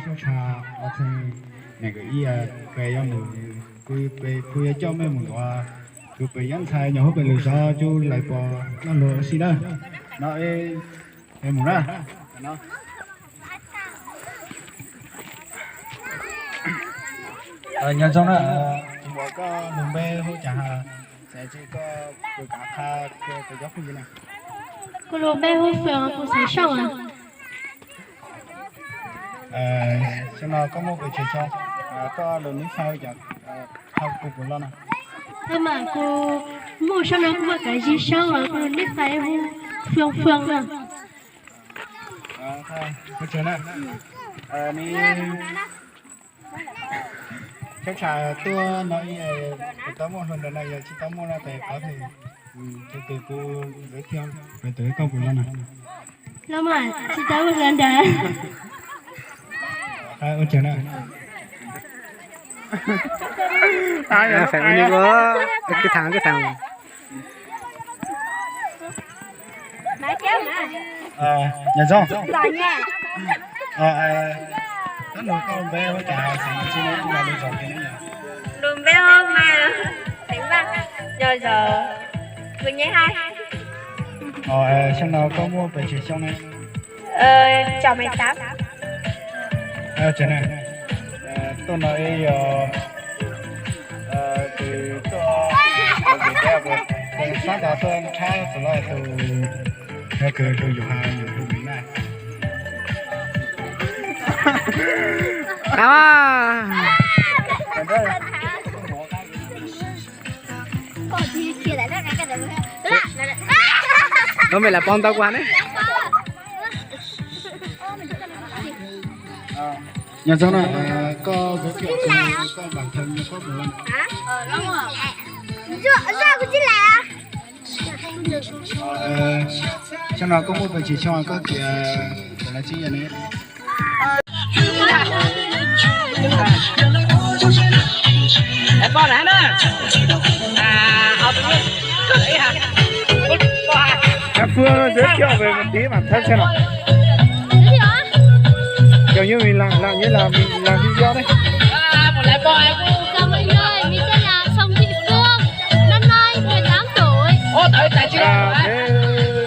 Xyoob Tshav ob txhiab nees nkaum ib, peb yuav mus, kuv yuav coj mej mus ntawm kuv pem Yob Ntxhais nyuam qhuav pem lwm zaus coj lawv pom noj lus ua si na. No, es mus na. Nyob zoo na, kuv npam koj lub npe hu cas, xav tias koj puas kam qha koj cov phooj ywg na. Kuv lub npe hu Fwm, kuv xeem Xyooj. Xyoo no koj muaj pes tsawg xyoo, koj lub nick Face hu cas, qha kuv puas loj na. Mas kuv muaj, xyoo no kuv muaj kaum yim xyoo, kuv lub nick Face hu Fwm Fwm na. Xyoob Tshav tuaj no, kuv tau muaj hluas nraug no, yog tsis tau muaj no tes kov tes, tes kuv ntawd thiab, pes tsawg koj puas loj na. Los mas tsis tau ua hlawv ntawd. Ua tsaug na. Phải ua li ko, cứ thẳng, cứ thẳng. Nyob zoo. Koj lub npe hu cas, xeem tsi, lub zos twg ne? Lub npe hu Mas, xeem Vaj, nyob zoo, kuv nyuam Hais. Xyoo no koj muaj pes tsawg xyoo ne? Chào mày tắm. Tuaj no yog tus tuaj, sab tod tuaj nrhab tus loj tus, yog kws tus yus hais yus tus me na. Koj me lam pov ntau kua ne. Nyob zoo na, koj giới thiệu koj bản thân cho koj. Xyoo no koj muaj pes tsawg xyoo, koj tias lawv tsis yog ne? Các Phương giới thiệu về một tí bản thân xem nào. Kiểu như mình làm, làm như là mình làm video đấy. Chào mọi người, mình tên là Sông Thị Phương. Năm nay mười tám tuổi. À, thế,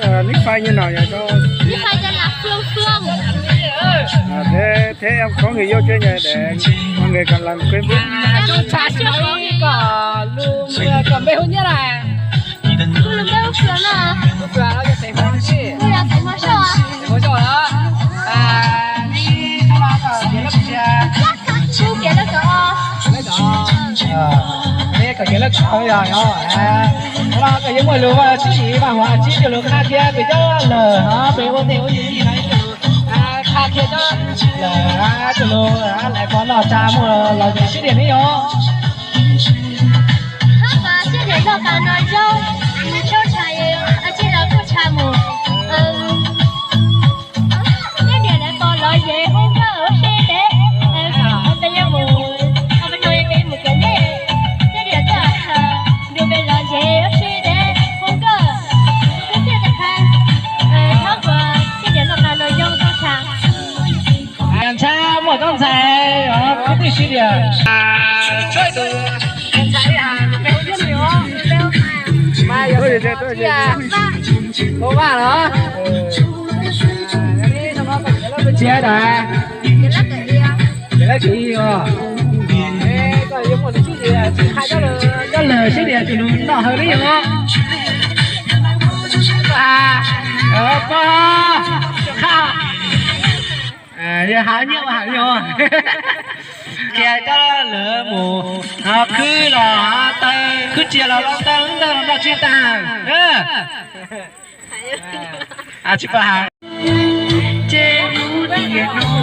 à, nick Face như nào nhỉ? Cho... Nick Face tên là Phương Phương. À, thế, thế em có người yêu chưa nhỉ? Để mọi người còn làm quen biết. Em chưa có người yêu. Koj lub npe hu nyiaj na. Kuv lub npe hu Fwm na. Hu Fwm los yog xeem Hmoob tsi? Kuv yog xeem Hmoob Xyooj. Xeem Hmoob Xyooj los. Kuv kiv lab kaum ob. Kiv lab kaum ob. Koj yeej muaj lus tsib yim vaj huam tsib coj lug qha thiab peb cov lawm, peb ua ntej ua yig no, qha thiab cov lawm, coj lug lawv pom noj tsa muaj los yog sib diam ne yog. Hab pas sib diam noj qab noj zoo, tshoob tsha, tsis los kuj tsha mus. Sib diam lawv pom los yeej hu nkauj ua si deb, peb yuav mus, peb yuav mus kev ntej, sib diam tuaj, nrug peb los yeej ua si deb hu nkauj, peb thiaj tau qha. Hab pas sib diam noj qab noj zoo tshoob tsha. Ntshai muaj tub ntxhais, kwv tij sib diam. Ua vaj los? Tsis hais tas. Ces lab kwv os. Koj yuav muaj lus tsib yim, tsis hais coj lawm sib diam, tsis lug noj hawv li yog. Pog, qha. Yog has nyiaj ua has yog. Kiag coj lawv mus, khwb los taw, khwb tsiaj los taw, ntawj los noj tsib tag. Tsis pom has. Ces lub tiam no